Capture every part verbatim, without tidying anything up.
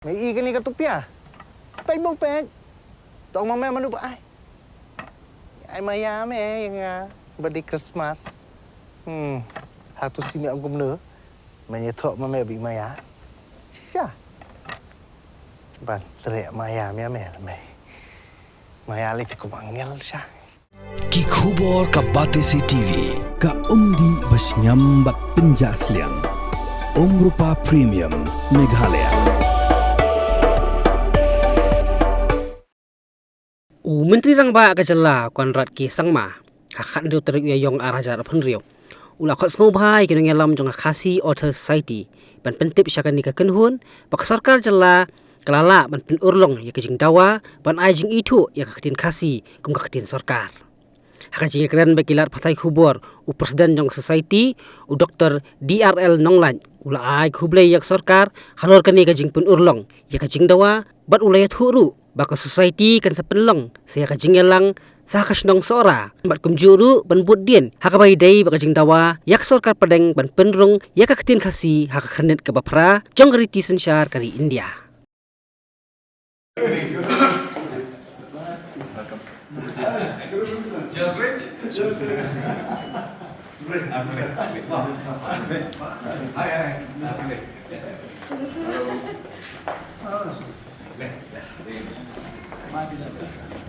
Me i kane ka tupia. Peit bong peit. Tong ma me manu ba ai. Ai maya me ïa nga. Ba dei Christmas. Hmm. Hatu si me ong kumno. Me ïathuh ma me ba i maya. Shisha. Ban treh maya me me me. Maya lei te kum angel sha. Ki khubor ka Batesi T V, ka umdih ba shngiam bad pynjah sliang. Umrupa Premium, Meghalaya. U Myntri Rangbah ka jylla Conrad K Sangma, ha khathynriew tarik u Ïaïong ar hajar arphew hynriew, u la khot sngewbha ïa ki nongïalam jong ka Khasi Authors Society ban pyntip sha kane ka kynhun ba ka sorkar jylla ka la lah ban pynurlong ïa ka jingdawa ban ai jingithuh ïa ka ktien Khasi kum ka ktien sorkar. Ha ka jingïakren bad ki lad pathai khubor, u President jong ka Society, u Doktor D R L Nonglait, u la ai khublei ïa ka sorkar halor kane ka jingpynurlong ïa ka jingdawa bad u la ïathuh ruh ba ka Society kan sa pynlong sa ïa ka jingïalang sa ha ka shnong Sohra bad kumjuh ruh ban bud dien ha kaba ïadei bad ka jingdawa ïa ka sorkar pdeng ban pynrung ïa ka ktien Khasi ha ka khyrnit kaba phra jong ka riti synshar ka ri India.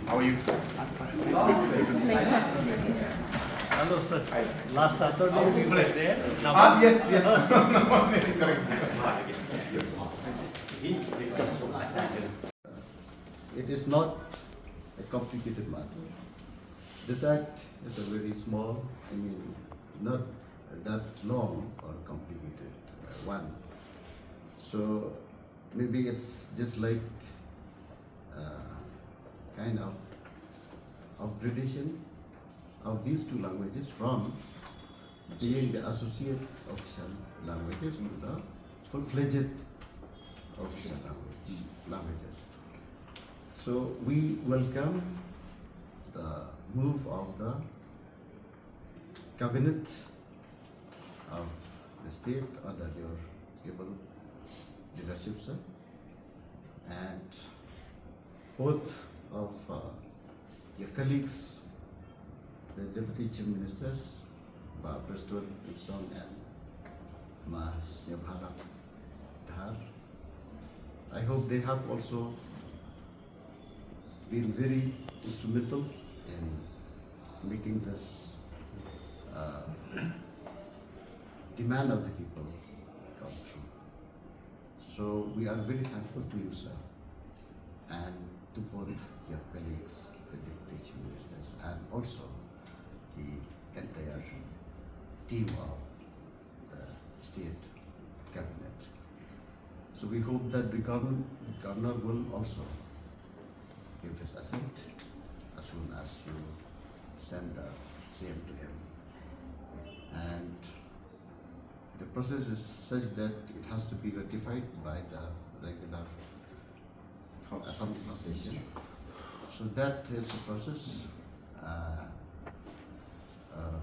How are you? Hello, sir. Last Saturday we were there. Ah, yes, yes. It's correct. It is not a complicated matter. This act is a very small, I mean, not that long or complicated, uh, one. So maybe it's just like, uh, kind of upgradation of these two languages from being the associate official languages to the full-fledged official language, languages. So we welcome the move of the cabinet of the state under your able leadership, sir. And both of, uh, your colleagues, the deputy chief ministers, Bah Prestone Tynsong and Ma Sniawbhalang Dhar, I hope they have also been very instrumental in making this, uh, demand of the people come true. So we are very thankful to you, sir, and to both your colleagues, the deputy chief ministers, and also the entire team of the state cabinet. So we hope that the govern-, governor will also give his assent as soon as you send the same to him. And the process is such that it has to be ratified by the regular assembly session. So that is the process. Uh, uh,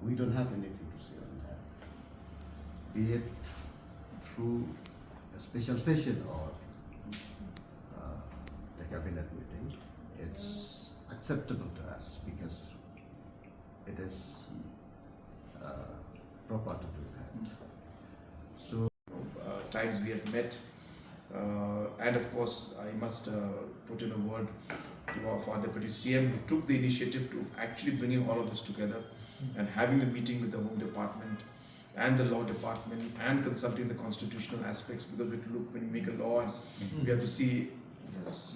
we don't have anything to say on that. Be it through a special session or, uh, the cabinet meeting, it's acceptable to us because it is, uh, proper to do that. So, uh, times we have met, uh, and of course, I must, uh, put in a word to our, for our deputy C M, who took the initiative to actually bringing all of this together and having the meeting with the Home Department and the Law Department and consulting the constitutional aspects, because we have to look, when we make a law, and we have to see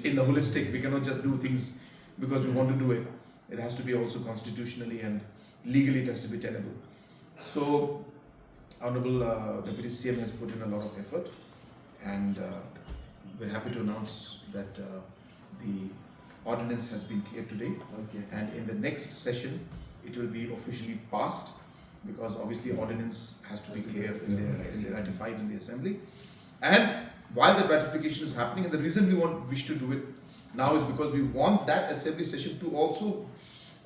in the holistic. We cannot just do things because we want to do it. It has to be also constitutionally and legally it has to be tenable. So, Honorable, uh, Deputy C M has put in a lot of effort, and, uh, we're happy to announce that, uh, the ordinance has been cleared today. Okay. And in the next session, it will be officially passed, because obviously ordinance has to be cleared in the, in the, ratified in the assembly. And while the ratification is happening, and the reason we want, wish to do it now is because we want that assembly session to also,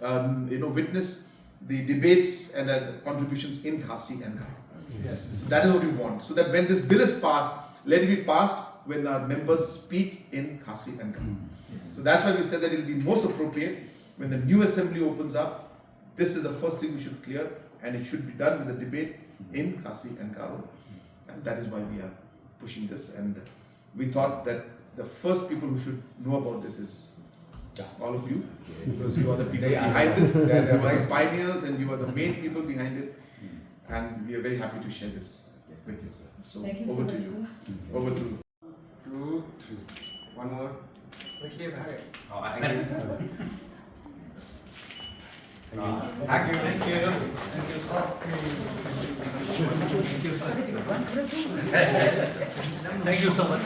um, you know, witness the debates and the contributions in Khasi and Garo. Yes. So that is what we want. So that when this bill is passed, Let it be passed when our members speak in Khasi and Garo. So that's why we said that it'll be most appropriate when the new assembly opens up. This is the first thing we should clear, and it should be done with a debate in Khasi and Garo. And that is why we are pushing this. And we thought that the first people who should know about this is all of you, because you are the people behind this. You are the pioneers and you are the main people behind it. And we are very happy to share this with you. So, thank you so over much, to you. Sir. Over to you. Two, three. One more. Oh, thank you. Thank you. Thank you. Thank you, sir. Thank you, sir. Thank you so much.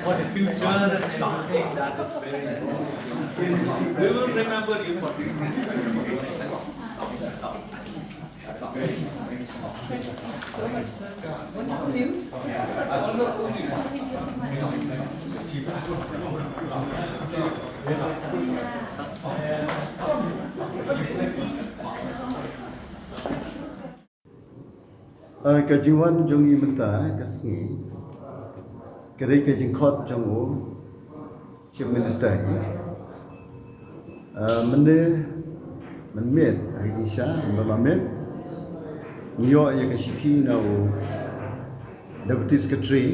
For the future and everything, that is very important. We will remember you for the future. Thank you so much, sir. Wonderful news. Wonderful news. Ah, ka jingwan jong ngi mynta ka sngi ka dei ka jingkhot jong u Chief Minister hi. Ah, mynne mynmiet ha ka jingshisha mynta la miet ngi ïoh ïa ka shithi na u Deputy Secretary,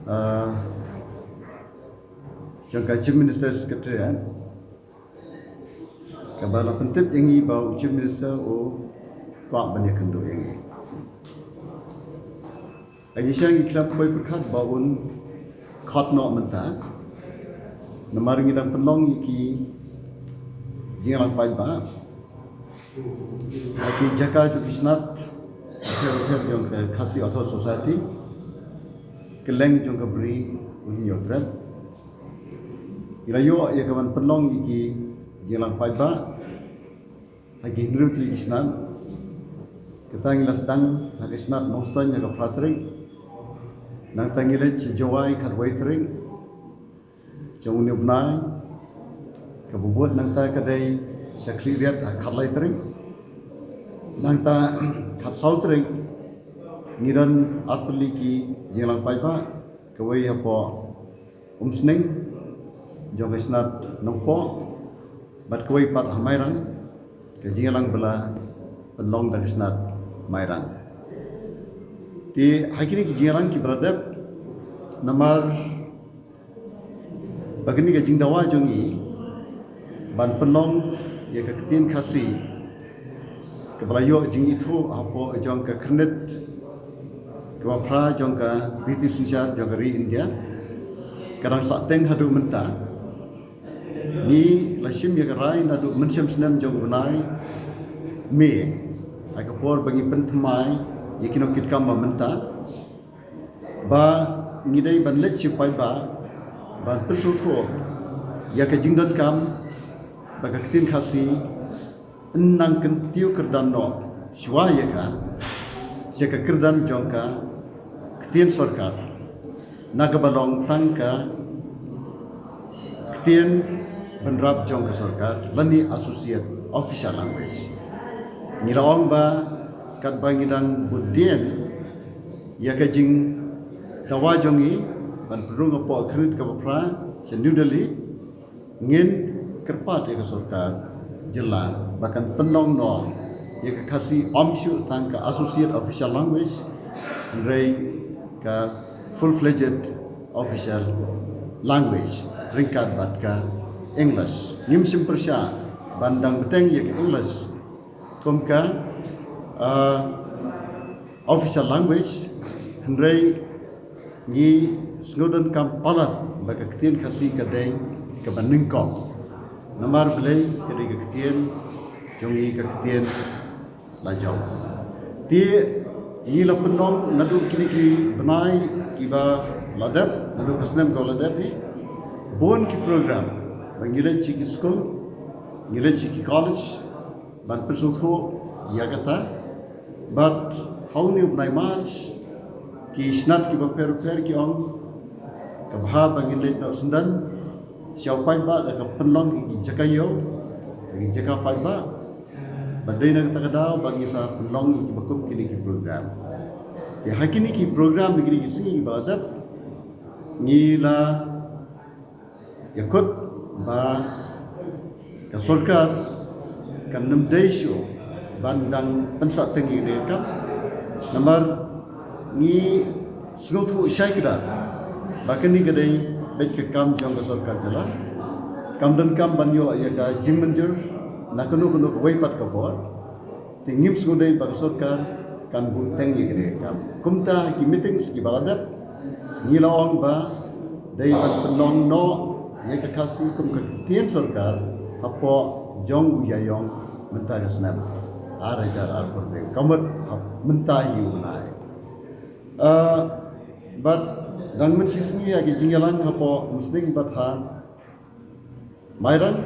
ah, jong ka Chief Minister Secretariat, kaba la pyntip ïa ngi ba u Chief Minister u kwah ban ïakynduh ïa ngi. Ha ka jingshisha ngi khlem poi pyrkhat ba un khot noh mynta, namar ngi dang pynlong ïa ki jingïalang paidbah ha ki jaka jong ki shnat pher pher jong ka Khasi Authors Society, kylleng jong ka Bri u Hynñiewtrep. Ngi la ïoh ïa ka ban pynlong ïa ki jingïalang paidbah ha ki hynriew tylli ki shnat. Kata ngi la sdang ha ka shnat Nongstoiñ ha ka phra tarik. Nangta ngi leit sha Jowai khatwei tarik jong une u bnai. Kaba bud nangta ka dei sha Khliehriat ha khatlai tarik. Nangta khatsaw tarik ngi don ar tylli ki jingïalang paidbah, kawei hapoh Umsning jong ka shnat Nongpoh, bad kawei pat ha Mairang, ka jingïalang ba la pynlong da ka shnat Mairang. Te ha kine ki jingïalang kiba la dep, namar ba kane ka jingdawa jong ngi ban pynlong ïa ka ktien Khasi kaba la ïoh jingithuh hapoh jong ka khyrnit kaba phra jong ka riti synshar jong ka ri India ka dang sahteng haduh mynta. Ngi la shim ïa ka rai naduh mynshem snem jong u bnai May, ha ka por ba ngi pynthymmai ïa ki nongkitkam ba mynta, ba ngi dei ban leit sha u paidbah ban pynsngewthuh ïa ka jingdonkam ba ka ktien Khasi yn nang kyntiew kyrdan noh shuwa ïa ka sha ka kyrdan jong ka ktien sorkar, na kaba long tang ka ktien bynrap jong ka sorkar lane associate official language. Ngi la ong ba katba ngi dang bud dien ïa ka jingdawa jong ngi ban pynrung hapoh ka khyrnit kaba phra sha New Delhi, ngin kyrpad ïa ka sorkar jylla ba kan pynlong noh ïa ka Khasi ym shuh tang ka associate official language, hynrei ka full-fledged official language ryngkat bad ka English. Ngim shym pyrshah ban dang bteng ïa ka English kum ka, ah, official language, hynrei ngi sngewdonkam palat ba ka ktien Khasi ka dei kaba nyngkong. Namar balei? Ka dei ka ktien jong ngi, ka ktien la jong. Te ngi la pynlong naduh kine ki bnai kiba la dep, naduh ka snem kaba la dep hi, bun ki program ba ngi leit sha ki skul, ngi leit sha ki college ban pynsngewthuh ïa kata. Bad ha une u bnai March ki shnat kiba pher pher ki ong ka bha ba ngin leit noh syndon sha u paidbah da ka pynlong ïa ki jaka ïew, ïa ki jaka paidbah. Bad dei na kata ka daw ba ngi sa pynlong ïa kiba kum kine ki program. Te ha kine ki program, ha kine ki sngi ba la dep, ngi la ïakut ba ka sorkar kan nym dei shuh ban dang pynsah teng ïa kane ka kam. Namar ngi sngewthuh shai kdar ba kane ka dei beit ka kam jong ka sorkar jylla. Kam donkam ban ïoh ïa ka jingmynjur na kano kano kawei pat ka bor. Te ngim sngewdei ba ka sorkar kan buh teng ïa kane ka kam. Kumta ha ki meetings kiba la dep, ngi la ong ba dei ban pynlong noh ïa ka Khasi kum ka ktien sorkar hapoh jong u Ïaïong mynta ka snem ar hajar arphew hynriew, ka mut mynta hi u bnai. Ah, bad dang mynshisngi ha ki jingïalang hapoh Umsning bad ha Mairang,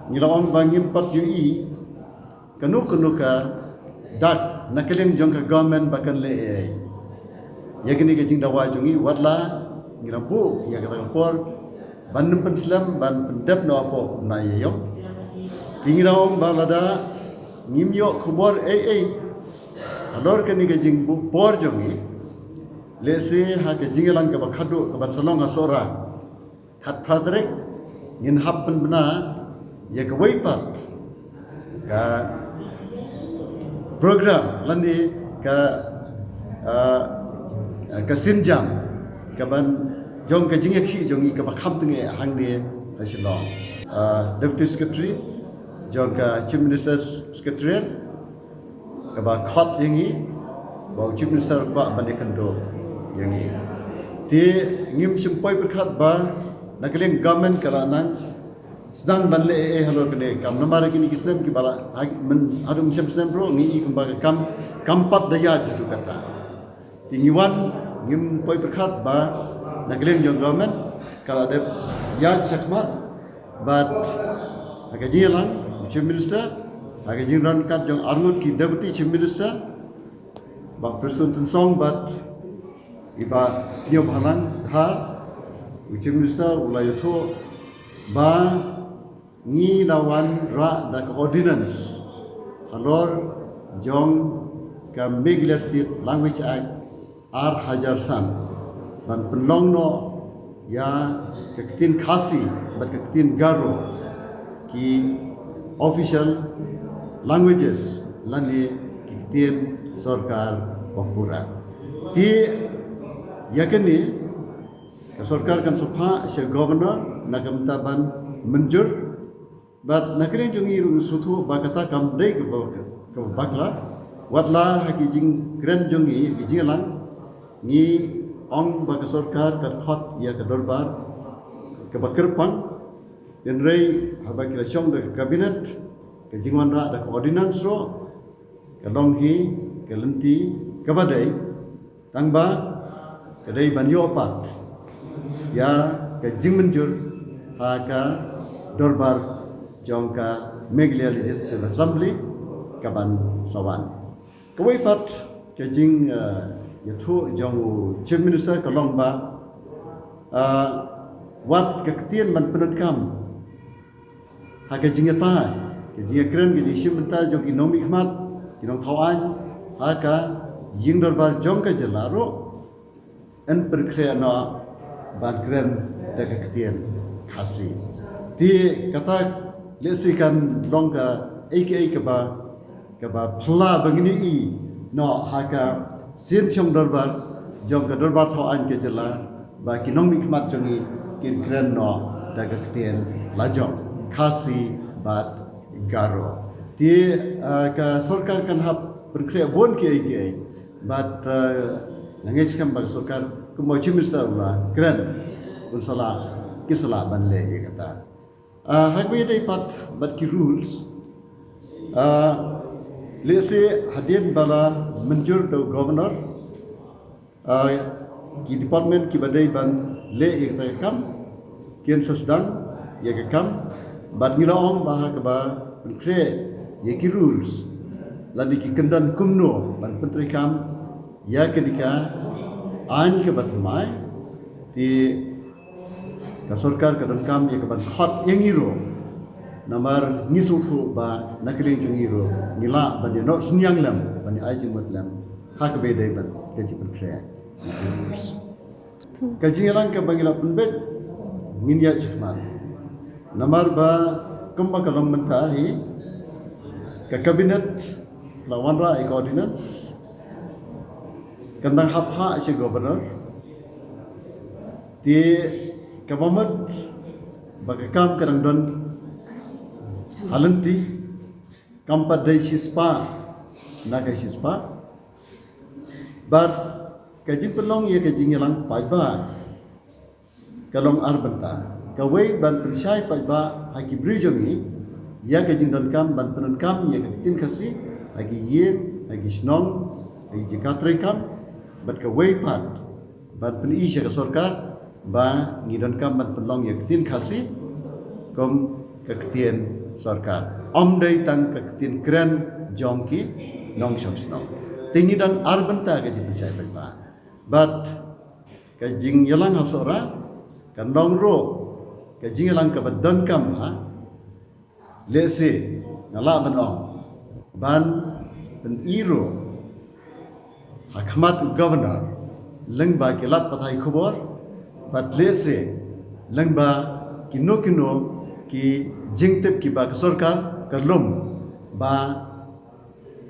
ngi la ong ba ngim pat ïohi kano kano ka dak na ka liang jong ka government ba kan leh ei ei ïa kane ka jingdawa jong ngi, watla ngi la buh ïa kata ka por ban nym pynslem, ban pyndep noh hapoh u bnai Ïaïong. Te ngi la ong ba lada ngim ïoh khubor ei ei halor kane ka jingbuh por jong ngi, lehse ha ka jingïalang kaba khadduh kaban sa long ha Sohra khatphra tarik, ngin hap pynbna ïa kawei pat ka program lane ka, ah, ka sienjam kaban jong ka jingïakhih jong ngi kaba kham tnga hangne ha Shillong. Ah, Deputy Secretary jong ka Chief Minister's Secretariat kaba khot ïa ngi ba u Chief Minister u kwah ban ïakynduh ïa ngi. Te ngim shym poi pyrkhat ba na ka liang government ka la nang sdang ban leh ei ei halor kane ka kam, namar ha kine ki snem kiba la, ha, myn, haduh mynshem snem ruh ngi i kumba ka kam kam pat da ïaid haduh katta. Te ngi wan ngim poi pyrkhat ba na ka liang jong government ka la dep ïaid shakhmat, bad ha ka jingïalang u Chief Minister, ha ka jingïalang kat jong arngut ki Deputy Chief Minister, Bah Prestone Tynsong bad i Bah Sniawbhalang Dhar, u Chief Minister u la ïathuh ba ngi la wanrah da ka ordinance halor jong ka Meghalaya State Language Act ar hajar san ban pynlong noh ïa ka ktien Khasi bad ka ktien Garo ki official languages lane ki ktien sorkar ba pura. Te ïa kane ka sorkar kan sa phah sha governor na ka bynta ban mynjur. Bad na ka liang jong ngi ruh ngi sngewthuh ba kata kam dei kaba, kaba bakla. Watla ha ki jingkren jong ngi, ha ki jingïalang, ngi ong ba ka sorkar kan khot ïa ka dorbar kaba kyrpang. Hynrei haba ki la shong da ka cabinet, ka jingwanrah da ka ordinance ruh ka long hi ka lynti kaba dei, tang ba ka dei ban ïoh pat ïa ka jingmynjur ha ka dorbar jong ka Meghalaya Legislative Assembly kaban sa wan. Kawei pat ka jing, eh, ïathuh jong u Chief Minister ka long ba, eh, wat ka ktien ban pyndonkam ha ka jingïatai, ka jingïakren, ka jingshim bynta jong ki nongmihkhmat, ki nongthaw aiñ ha ka jingdorbar jong ka jylla ruh, yn pynkhreh noh ban kren da ka ktien Khasi. Te kata lehse kan long kaei kaei kaba, kaba phylla ba ngin ïohi noh ha ka sien shong dorbar jong ka dorbar thaw aiñ ka jylla, ba ki nongmihkhmat jong ngi kin kren noh da ka ktien lajong, Khasi bad Garo. Te, ah, ka sorkar kan hap pynkhreh bun kiei kiei. Bad, ah, nga ngeit skhem ba ka sorkar, kumba u Chief Minister u la kren, un sa lah, kin sa lah ban leh ïa kata. Ah, ha kaba ïadei pat bad ki rules, ah, lehse hadien ba la mynjur da u governor, ah, ki department kiba dei ban leh ïa kata ka kam kin sa sdang ïa ka kam. Bad ngi la ong ba ha kaba pynkhreh ïa ki rules lane ki kyndon kumno ban pyntreikam ïa kane ka aiñ kaba thymmai, te ka sorkar ka donkam ïa kaban khot ïa ngi ruh. Namar ngi sngewthuh ba na ka liang jong ngi ruh ngi lah ban ïa noh synñiang lem, ban ïa ai jingmut lem ha kaba ïadei bad ka jingpynkhreh ïa ki rules. Ka jingïalang kaba ngi la pynbeit ngin ïaid shakhmat. Namar ba kumba ka long mynta hi, ka cabinet ka la wanrah ïa ka ordinance, kan dang hap ha sha governor. Te kaba mut ba ka kam ka dang don ha lynti, kam pat dei shispah na ka shispah. Bad ka jingpynlong ïa ka jingïalang paidbah ka long ar bynta. Kawei, ban pynshai paidbah ha ki briew jong ngi ïa ka jingdonkam ban pyndonkam ïa ka ktien Khasi ha ki ïing, ha ki shnong, ha ki jaka treikam. Bad kawei pat, ban pyni sha ka sorkar ba ngi donkam ban pynlong ïa ka ktien Khasi kum ka ktien sorkar, ym dei tang ka ktien kren jong ki nongshong shnong. Te ngi don ar bynta ka jingpynshai paidbah. Bad ka jingïalang ha Sohra kan long ruh ka jingïalang kaba donkam ha, lehse nga lah ban ong, ban pyni ruh ha khmat u governor lyngba ki lad pathai khubor, bad lehse lyngba kino kino ki jingtip kiba ka sorkar ka lum ba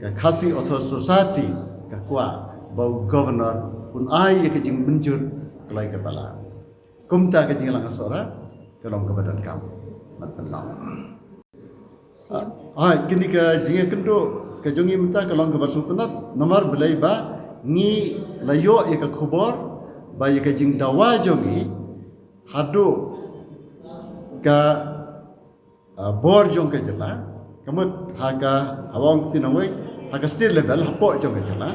ka Khasi Authors' Society ka kwah ba u governor un ai ïa ka jingmynjur ka lai ka bala. Kumta ka jingïalang ha Sohra ka long kaba donkam ban pynlong. Ai, kine ka jingïakynduh ka jong ngi mynta ka long kaba sngewtynnat, namar balei ba ngi la ïoh ïa ka khubor ba ïa ka jingdawa jong ngi haduh ka, ah, bor jong ka jylla, ka mut ha ka, haba ong ktien nongwei, ha ka state level hapoh jong ka jylla,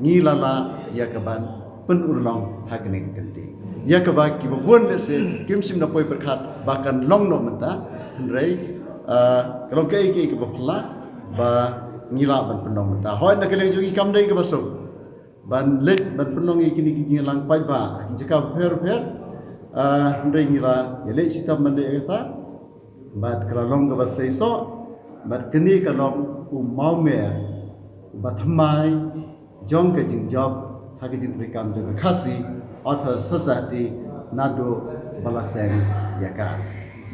ngi la lah ïa ka ban pynurlong ha kane ka kynti. Ïa kaba kiba bun lehse kim shym da poi pyrkhat ba kan long noh mynta, hynrei, ah, ka long kaei kaei kaba phylla ba ngi lah ban pynlong mynta. Hooid, na ka liang jong ngi kam dei kaba suk ban leit ban pynlong ïa kine ki jingïalang paidbah ha ki jaka bapher bapher, ah, hynrei ngi la ïaleit shitom ban leit ïa kata. Bad ka la long kaba seisoh, bad kane ka long u mawmer uba thymmai jong ka jingjop ha ka jingtreikam jong ka Khasi Authors' Society naduh ba la seng ïa ka.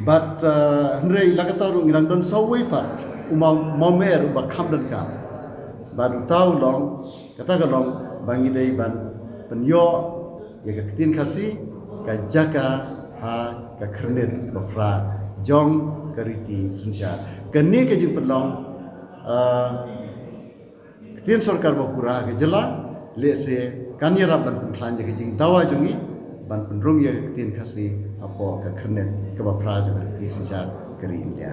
Bad, ah, hynrei la katta ruh ngi dang don sawei pat u maw-, mawmer uba kham donkam. Bad uta u long, kata ka long ba ngi dei ban pynïoh ïa ka ktien Khasi ka jaka ha ka khyrnit baphra jong ka riti synshar. Kane ka jingpynlong, ah, ktien sorkar bapura ha ka jylla, lehse kan ïarap ban pynkhlaiñ ïa ka jingdawa jong ngi ban pynrung ïa ka ktien Khasi hapoh ka khyrnit kaba phra jong ka riti synshar ka ri India.